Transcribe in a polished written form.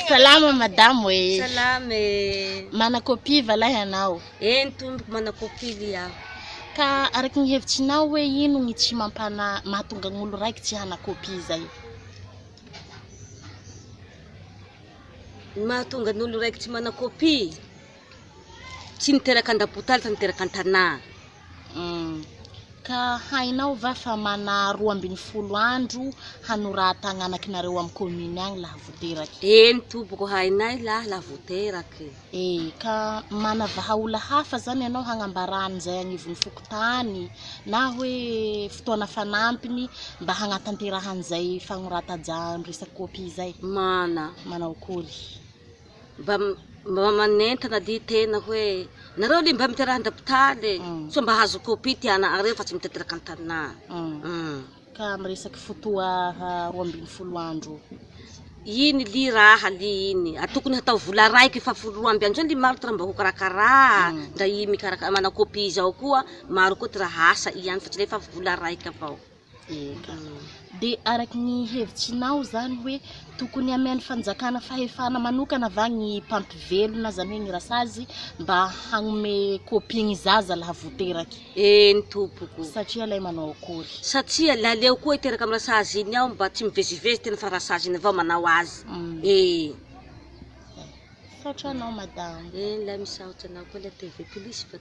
Salama madamo e. Salama e. Mana copie va lahy anao? Eny tompoko, mana copie ly aho. Ka araky ny hevitrinao hoe ino ny tsy mampana mahatonga gn'olo raiky tsy hana copie zay? Ny mahatonga ny olo raiky tsy mana copie, tsy niteraka an-dapotaly fa niteraka an-tanà. Ka hainao va fa mana 12 andro hanorata gn'anakinareo amy commune agny laha vo teraky? Eny tompoko, hainay lahy laha vo teraky. E, ka mana vahaola hafa zany ianao hagnambarà an'izay agnivon'ny fokontany na hoe fotoana fanampiny mba hagnatanteraha an'izay fagnorata-ja resaky copie zay? Mana. Manao akory? Mba manentana ly tena hoe nareo ly mba miteraha an-dapotaly sao mba hahazo copie ty anareo fa tsy miteraka an-tanà. Ka miresaky fotoa 12 andro. Iny ly raha ly iny. Tokony hatao vola raiky fa 12 andro zany ly maro ty raha mba ho karakara. Ndra i mikaraka manao copie zao koa maro koa ty raha asa ihany fa tsy lefa vola raiky avao. Eka. De araky ny hevitrinao zany hoe tokony amian'ny fanjakana fahefana manokana va ny mpampivelona zany hoe ny rasazy mba hagnome copie ny zaza laha vo teraky? Eny tompoko. Satria lay manao akory? Satria laleo koa hiteraka amy rasazy iny ao mba tsy mivezivezy tena fa rasazy iny avao manao azy. E. Misaotra anao madamo. Eny lay misaotra anao koa la TV Plus fa.